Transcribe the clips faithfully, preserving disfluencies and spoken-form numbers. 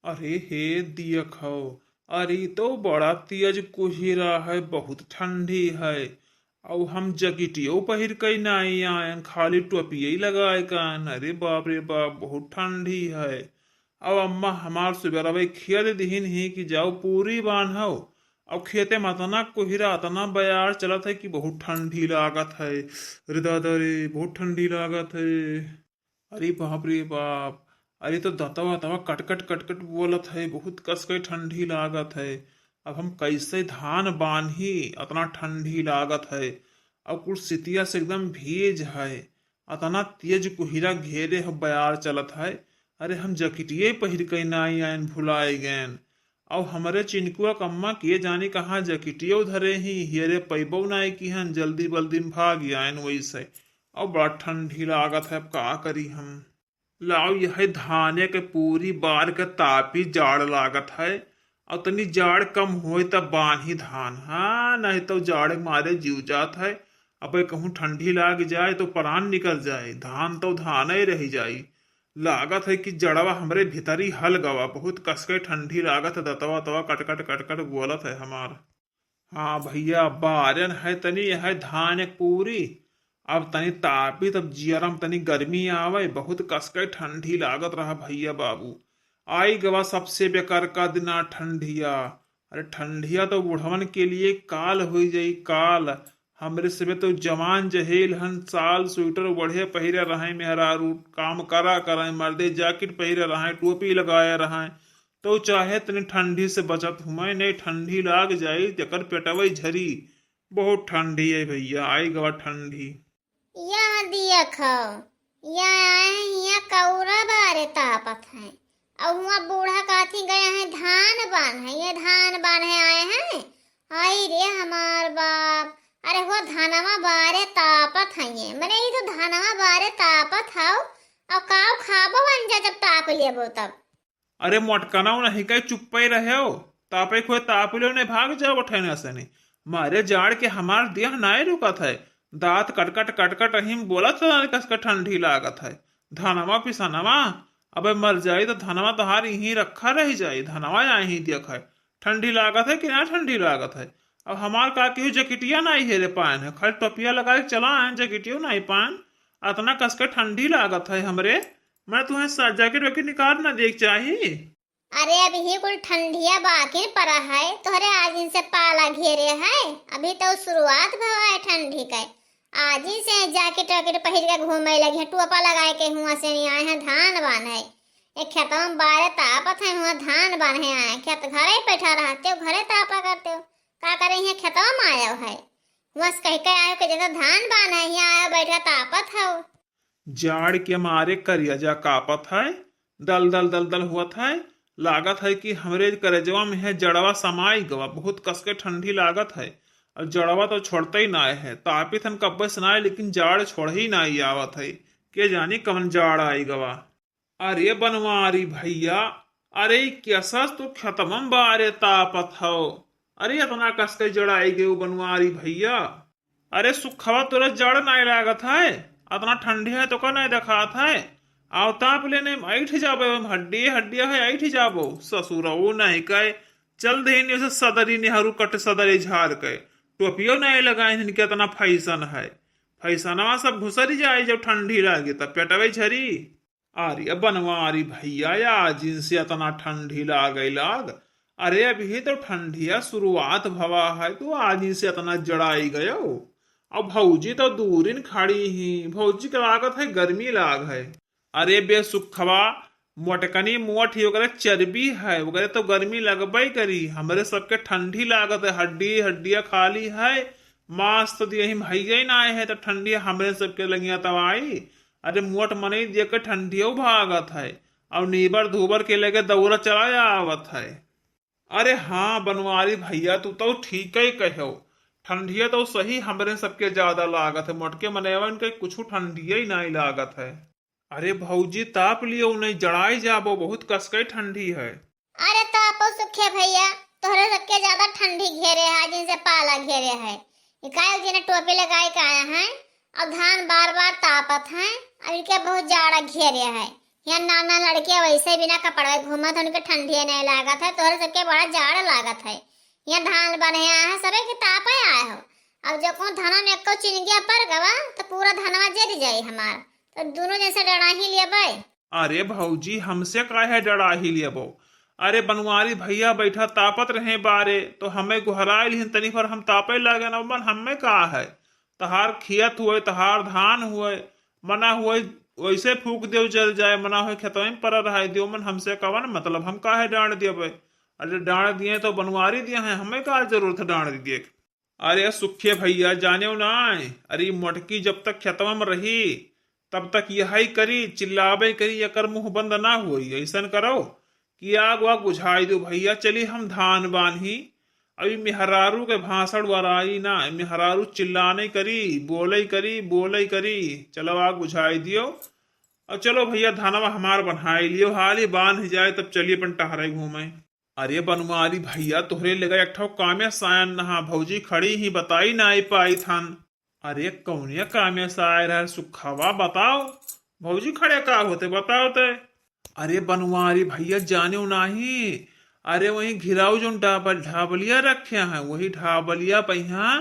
अरे हे दियखौ, अरे ई तो बड़ा तेज कुहिरा है, बहुत ठंडी है। अउ हम जकिटियो पहिर के नाई आयन, खाली टोपिये लगाए के आयन। अरे बाप रे बाप, बहुत ठंडी है। अब अम्मा हमार सुबेरवे खिया दे दिहिन ही कि जाओ पूरी बान्हव। अब खेते में अतना कुहिरा, अतना बयार चलत है कि बहुत ठंडी लागत है। अरे दादा रे, बहुत ठंडी लागत है। अरे बाप रे बाप, अरे तो दतवा तवा कटकट कटकट बोलत है, बहुत कस के ठंडी लागत है। अब हम कैसे धान बान्ही, अतना ठंडी लागत है। अब कुल सितिया से एकदम भीज है, अतना तेज कुहिरा घेरे हो, बयार चलत है। अरे हम जकिटिये पहिर के नाई आयन, भुलाए गएन। अउ हमरे चिनकुआ कम्मा के जानी कहाँ जकिटियो धरे ही, हियरे पैबो नाई किहन, जल्दी बल्दी में भाग आयन वैसे। अउ बड़ा ठंडी लागत है, अब का करी हम। लाओ यह धाने के पूरी बार के तापी, जाड़ लागत है। अउ तनी जाड़ कम होए तब बान्ही धान, हाँ, नहीं तो जाड़ मारे जीव जात है। अब कहूँ ठंडी लाग जाए तो प्राण निकल जाए, धान तो धान ही रह जाई। लागत है कि जड़वा हमरे भीतरी हल गवा, बहुत कसके ठंडी लागत है, दतवा तवा कटकट कटकट बोलत है हमार। हाँ भैया, बारन है तनी यह धान एक पूरी, अब तनी तापी तब जियरम तनी गर्मी आवे, बहुत कसके ठंडी लागत रहा भैया बाबू। आई गवा सबसे बेकार का दिना ठंडिया। अरे ठंडिया तो बुढ़वन के लिए काल होई जाई, काल। हमरे सबे तो जवान जहेल हन, साल स्वेटर बढ़िया पहिरे रहे, मेहरारू काम करा करे, मर्दे जैकेट पहिरे रहे, टोपी लगाए रहे, तो चाहे तनी ठंडी से बचत हुए, नहीं ठंडी लाग जाई, जकर पेटवई झरी। बहुत ठंडी है भैया, आई गवा ठंडी। यह दियखौ, यह आए हैं, हियाँ कौरा बारे तापत हैं। अउ हुआँ बूढ़ा काथी गए हैं धान बान्हे, ये धान बान्हे आए हैं। आई रे हमार बाप, अरे हो धनवा बारे तापत हैं ये, मने ये तो धनवा बारे तापत हौ, अउ काव खाबो अंजा जब ताप लेबो तब। अरे मोटकनौ नहीं कहे चुप्पे रह्यो, तापे खोए ताप लो नहीं भाग जाओ ठहने से नहीं। मारे जाड़ के हमार देह नाय रुकत है, दाँत कटकट कटकट अहिम बोलत है, कस के ठंडी लागत है। धनवा पिसनवा, अबे मर जाई तो धनवा तोहार यहीं रखा रह जाई, धनवा यहीं देख है। ठंडी लागत है कि ना ठंडी लागत है? अब हमार का केहू जैकेटिया नाई हेरे पायन है, खाली टोपिया लगा के चला आयन, जैकेटियो नाई पायन। अतना कस के ठंडी लागत है हमरे, मैं तुम्हें सा-, जैकेट वैकेट निकाल ना देख चाही। अरे, अबही कुल ठंडिया बाकिन परा है, तोहरे आजिन से पाला घेरे है, अबही तो शुरुआत भवा है ठंडी के। आजिन से जैकेट वैकेट पहिर के घूमे लगी है, टोपा लगाए के हुआँ से नहीं आए हैं धान बान्हे। एक खेतवा में बारे तापत है, हुआँ धान बान्हे आए, खेत घरे बैठा रहते हो, घरे तापा करते हो, का करे हियाँ खेतवा में आयो है? हुआँ से कह के आयो कि जैसे धान बान्हे, हियाँ आयो बैठा तापत हो। जाड़ के मारे करिया जा कापत है, दल दल दल दल हुअत है। लागत है कि हमरे करेजवा में है जड़वा समाई गवा, बहुत कस के ठंडी लागत है। और जड़वा तो छोड़ते ही नाय है, तापित हन कब्बे से नाय, लेकिन जाड़ छोड़ ही नाय आवत है। के जानी कवन जाड़ आई गवा। अरे बनवारी भैया, अरे ई कैसा तू खेतवा में बारे तापत हो? अरे इतना कस के जड़ाई गयो बनवारी भैया। अरे सुखवा, तोरे जड़ नाय लागत है? अतना ठंडी है तो का नाय देखात है? आओ ताप लेने में ऐठ जाबे, हम हड्डी हड्डिया है, ऐठ जाबो। ससुरऊ नहीं कहे, चल देहिन से सदरी नेहरू कट सदरी झार के। टोपियो नहीं लगाए, इनके इतना फैशन है। फैशनवा सब घुसरी जाए, जब ठंडी लागे तब पेटवे झरी। अरे बनवारी भैया, आजिन से अतना ठंडी लागे लाग। अरे अबही तो ठंडिया शुरुआत भवा है, तू आजिन से अतना जड़ाई गयो। अब भौजी तो दूरिन खड़ी ही, भौजी के लागत है गर्मी लाग है। अरे बेसुखवा, मोटकनी मोट ही, ओकरे चर्बी है, ओकरे तो गर्मी लगबे करी। हमरे सबके ठंडी लागत है, हड्डी हड्डिया खाली है, मांस तो दिए ही भैया ही ना आए है, तो ठंडी हमरे सबके लगिया तब आई। अरे मोट मनई देख के ठंडियो भागत है, और नीबर धूबर के लेके दौरा चला आवत है। अरे हाँ बनवारी भैया, तू तो ठीक ही कहो, ठंडिया तो सही हमरे सबके ज्यादा लागत है, मोटके मनैवन के कुछ ठंडिया ही नहीं लागत है। अरे भौजी ताप लियो नहीं, जड़ाई जाबो, बहुत कसके ठंडी है। अरे तापो सुखे भैया, तोहरे सबके ज्यादा ठंडी घेरे है, जिनसे पाला घेरे है। इकाई जिन्हें टोपी लगाए के आया है, और धान बार बार तापत हैं, और इनके बहुत जाड़ा घेरे है। यहाँ नाना लड़के वैसे बिना कपड़वे घूमत हैं, उनके ठंडिया नहीं लागत है, तोहरे सबके बड़ा जाड़ लागत है। यहाँ धान बने आए हैं, सबे के तापे आए हो। अब जो कौन धना में एको चिनगिया पड़ गवा, तो पूरा धनवा जरि जाई हमार। तो दोनों जैसे डराही लेबे। अरे भौजी, हमसे काहे डराही लेबो? अरे बनवारी भैया बैठा तापत रहे बारे, तो हमें गुहराए लिहिन तनी भर हम तापे लागे न, मन हमें का है? तहार खेत हुए, तहार धान हुए, मना हुए वैसे फूक देव जल जाए, मना हुए खेतवे में पड़ा रहाए देव, मन हमसे कवन मतलब, हम काहे डांट देबे? अरे डांट दिए तो बनवारी दिए हैं, हमें का जरूरत है डांट दिए के? अरे सुखे भैया, जानेउ नाय, अरे ई मोटकी जब तक खेतवा में रही, तब तक यही करी, चिल्लाबे करी, एकर मुंह बंद ना होई। ऐसन करो कि आग वाग बुझाई दो भैया, चली हम धान बान्ही। अभी मेहरारू के भाषण वराई ना, मेहरारू चिल्लाने करी, बोले करी, बोले करी। चलो आग बुझाई दियो। और चलो भैया, धानवा हमार बन्हाई लियो, हाली बान्ह जाए, तब चलिए अपन टहरे घूमे। अरे बनवारी भैया, तोहरे लगे एक ठो कामे सायन नहा, भौजी खड़ी ही बताई नाई पाई थन। अरे कौने कामे साय रहे सुखवा, बताओ। भौजी खड़े का होते, बताओ ते। अरे बनवारी भैया, जानेउ नाही, अरे वही घिराऊ जोन डाबल ढाबलिया रखे हैं, वही ढाबलिया पे यहाँ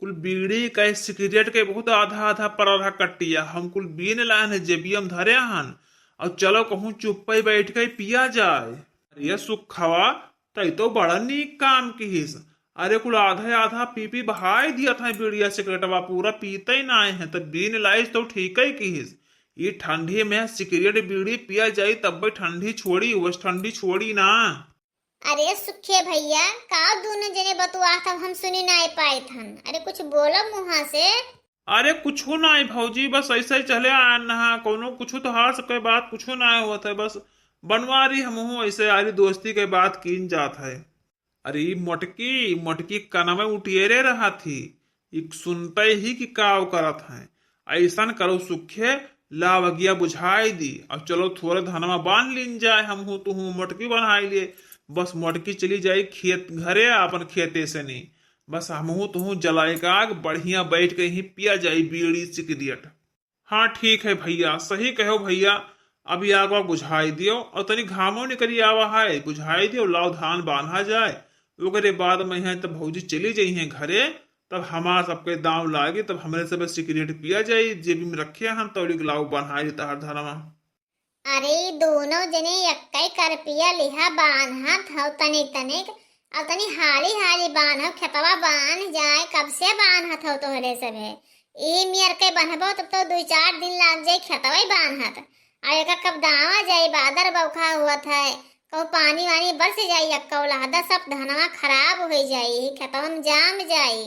कुल बीड़ी का सिगरेट के बहुत आधा आधा पड़ा रहा कट्टिया, हम कुल बीन लान जेबिया में धरे हन। और चलो कहूँ चुप्पे बैठ के पिया जाए। अरे सुखवा, तै तो बड़ा नीक काम किहिस। अरे कुल आधा आधा पी पी बहाई दिया था बीड़िया सिगरेटवा, पूरा पीते ही ना आए हैं, तब बीन लाइस तो ठीक ही किहिस। ये ठंडी में सिगरेट बीड़ी पिया जाई तब ठंडी छोड़ी, वस ठंडी छोड़ी ना। अरे सुखे भैया, का दोनों जने बतुआ था, हम सुनी ना पाए थन। अरे कुछ बोलो मुहा से। अरे कुछू नाई भौजी, बस ऐसे ही चले आयन नहा, कौनो कुछू तोहार सबके बात कुछू नाई होत है, बस बनवारी हमहू ऐसे यारी दोस्ती के बात कीन जात है। अरे ई मोटकी, मोटकी कनवे उटियरे रहा थी, ई सुनते ही कि काव करत हैं। ऐसन करो सुखे, लाव अगिया बुझाई दी, और चलो थोड़े धनवा बांध लीन जाए, हमहू तुहू मोटकी बनाई लिए। बस मोटकी चली जाई खेत घरे, अपन खेते से नी। बस हमहू तुहू जलाई के आग, बढ़िया बैठ के ही पिया जाई बीड़ी सिगरेट। हाँ ठीक है भैया, सही कहो भैया, अभी आग वाग बुझाई दियो और तनी घामो निकरी आवा है, बुझाई दियो, लाओ धान बांधा जाए। ओकरे बाद में है तब भौजी चली जाई हैं घरे, तब हमार सबके दांव लागी, तब हमरे सब सिगरेट पिया जाई, जेबी में रखे हम तौली के लाओ बांधाई तहार धनवा। अरे ई दोनों जने एक्कै करपिया लिहा बांधत हौ तनिक तनिक, अब तनी हाली हाली बांधो, खेतवा बांध जाए, कब से बांधत हौ तोहरे सभे। ई मियर के बन्हबो तब तो दुइ चार दिन लाग जाई खेतवा ही बांधत। आ एकर कब दावा जाई, बादर बौखा हुअत है, कहूँ पानी वानी बरस जाई, एक्कौ लहदा सब धनवा खराब होइ जाई, खेतवा में जाम जाई।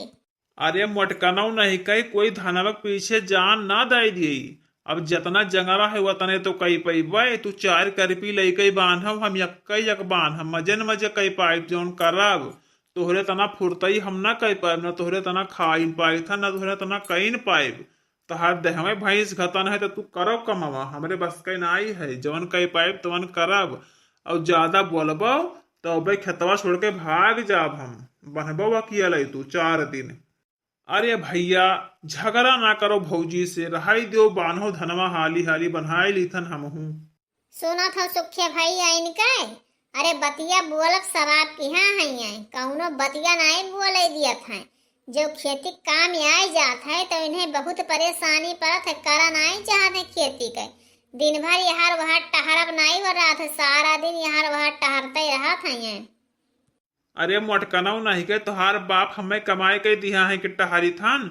अरे मोटकनौ नहीं कही कोई धनवा के पीछे जान ना दे दिए। अब जतना जंगला है वतने तो कई पैबे। तू चार करपी लइके बांधब, हम यक्के यक बांधब, मजे न मजे कई पाइब जौन करब। तोहरे तना फुर्तई हम ना कई पाइब, ना तोहरे तना खाइन पाइत है, ना तोहरे तना कईन पाइब। तहार देहवे भैंस घतन है तो तू करब कमावा, हमरे बस के नाई है। जवन कई पाइब तवन करब, और ज्यादा बोलबो तो अबे खेतवा छोड़ के भाग जाब हम। बन्हबो अकिया लई तू चार दिन। अरे भैया, झगड़ा ना करो भौजी से, रहाई दियो, बान्हो धनवा हाली हाली बन्हाई लीथन हमहू। सुनत हो सुखे भैया इनके, अरे बतिया बोलब शराब की हाँ है, कौनो बतिया नाई बोले दियत है। जो खेती काम आए जात है तो इन्हें बहुत परेशानी पड़त है, करा नाई चाहत है खेती के। दिन भर यहर वहर टहरब नाई हो रहा था, सारा दिन यहर वहर टहरते रहत है। अरे मोटकनौ नहीं के, तोहार बाप हमें कमाए के दिहा है कि टहरी थन?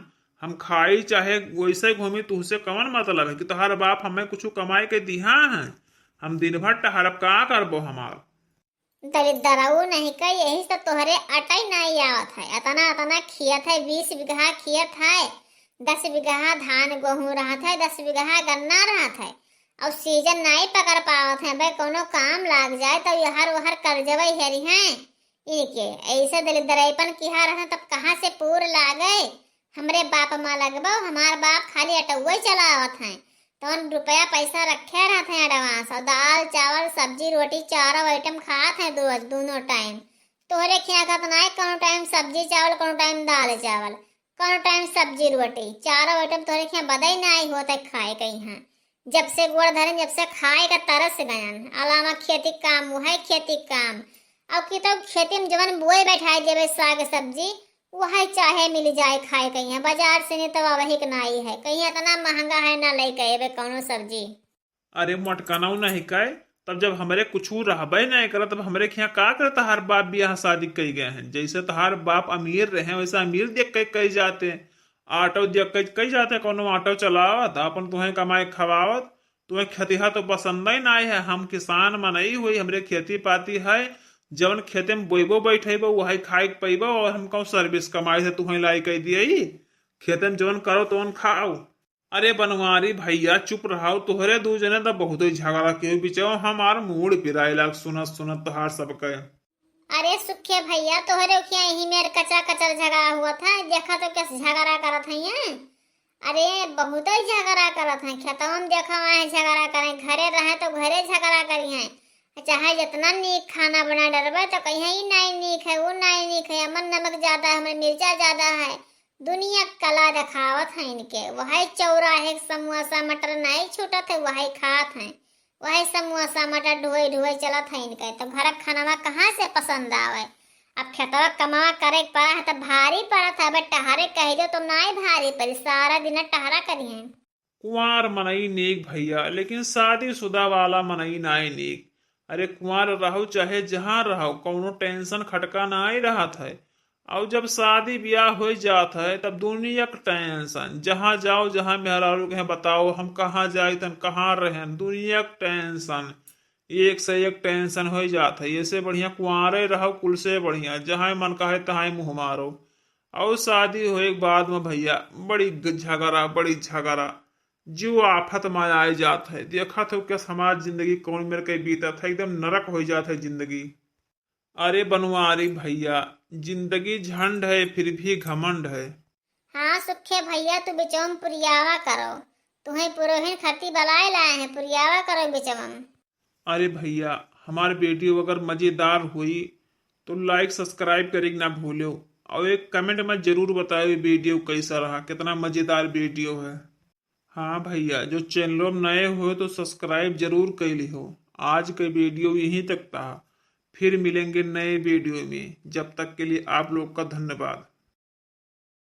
हम खाई चाहे वैसे घूमी, तुहसे कवन मतलब है कि तोहार बाप हमें कुछ कमाए के दिहा है? हम दिन भर टहरब, का करबो हमार? दलिद्दरऊ नहीं के, यही से तोहरे अटई नहीं आवत है। अतना अतना खेत है, बीस बीघा खेत है, दस बीघा धान गोहूँ रहत है, दस बीघा गन्ना रहत है, और सीजन नहीं पकड़ पावत है। भाई कौनो काम लाग जाए तो यहर वहर कर जबई हेरी हैं। इनके ऐसे दलिद्दरईपन किहा रहन तब कहाँ से पूर लागे? हमरे बाप माँ लगबो, हमार बाप खाली अटउए चलावत हैं। तवन रुपया पैसा रखे रहत हैं advance, और दाल चावल सब्जी रोटी चारों item खात हैं रोज दोनों time। तोहरे खिया खात नाई कौनो time सब्जी चावल, कौनो time दाल चावल, कौनो time सब्जी रोटी, चारों item तोहरे खिया बदई नाई होत है खाए के यहाँ। जब से गोड़ धरन, जब से खाए का तरस गयन। अलावा खेती काम, वह खेती काम। अब की तो खेती में जवन बोए बैठाए देवे साग सब्जी, वह चाहे मिल जाए खाए कहीं। बाजार से नहीं तो वही के नाई है, कहीं इतना महंगा है ना लेके अबे कौनो सब्जी। अरे मोटकनऊ नहीं कहे, तब जब हमरे कुछ रहबे नहीं करत, तब हमरे खिया का करे? तहार बाप बियाह शादी कई गए हैं, जैसे तहार बाप अमीर रहे वैसे अमीर देख के कई जाते, ऑटो देख के कई जाते, कोनो ऑटो चलावत, अपन तुहें कमाए खवावत। तुहें खेतिहा तो पसंद ही ना है। हम किसान मनई हुई, हमरे खेती पाती है, जवन खेते में बोइबो बैठेबो वही खाए के पैबो, और हम कहूँ सर्विस कमाई से तुहें लाई कह दिए, खेते में जवन करो तवन खाओ। अरे बनवारी भैया चुप रहो, तोहरे दू जने तो बहुत ही झगड़ा के बिचाओ, हमार मूड पिराए लाग सुनत सुनत तोहार सबके। अरे सुखे भैया, तोहरे उखिया यही मेर कचरा कचर झगड़ा हुआ था, देखा तो कैसे झगड़ा करत है ये। अरे बहुत ही झगड़ा करत है, खेतवा में देखा वहाँ झगड़ा करें, घरे रहे तो घरे झगड़ा करी हैं। चाहे जितना नीक खाना बना डरबे तो कहीं ई नहीं नीक है, वो नहीं नीक है, अमन नमक ज्यादा है, हमें मिर्चा ज्यादा है। दुनिया क कला देखावत है इनके। वही चौराहे क समोसा मटर नहीं छूटत है, वही खात हैं। वही समोसा मटर ढोए ढोए चलत है इनके। तो घर क खानवा कहाँ से पसंद आवे? अब खेतवा कमावा करे के पड़ा है तो भारी पड़त है। अब टहरे कह दो तो नाई भारी पड़ी, सारा दिन टहरा करी हैं। कुंवार मनई नीक भैया, लेकिन शादीशुदा वाला मनई नाई नीक। अरे कुंवार रहो चाहे जहाँ रहो, कौनो टेंशन खटका नाई रहत है। और जब शादी ब्याह हो जात है तब दुनिया क टेंशन, जहाँ जाओ जहाँ मेहरारू के बताओ हम कहाँ जाई तन कहाँ रहें, दुनिया क टेंशन, एक से एक टेंशन हो जात है। ऐसे बढ़िया कुंवारे रहो, कुल से बढ़िया, जहाँ मन कहे तहाँ मुँह मारो। और शादी होए के बाद में भैया बड़ी ग-, झगड़ा, बड़ी झगड़ा, जो आफत में आए जात है। देखत हो क्या हमार जिंदगी कौन मेर के बीतत है, एकदम नरक हो जात है जिंदगी। अरे बनवारी भैया, जिंदगी झंड है फिर भी घमंड है। हाँ सुखे भैया, तू बिचौम पुरियावा करो, तुम्हें पुरोहिन खती बलाए लाए हैं, पुरियावा करो बिचौम। अरे भैया, हमार वीडियो अगर मजेदार हुई तो लाइक सब्सक्राइब करे के ना भूलो, और एक कमेंट में जरूर बताओ ये वीडियो कैसा रहा, कितना मजेदार वीडियो है। हाँ भैया, जो चैनलों में नए हो तो सब्सक्राइब जरूर कर लिहो। आज के वीडियो यहीं तक था, फिर मिलेंगे नए वीडियो में, जब तक के लिए आप लोग का धन्यवाद।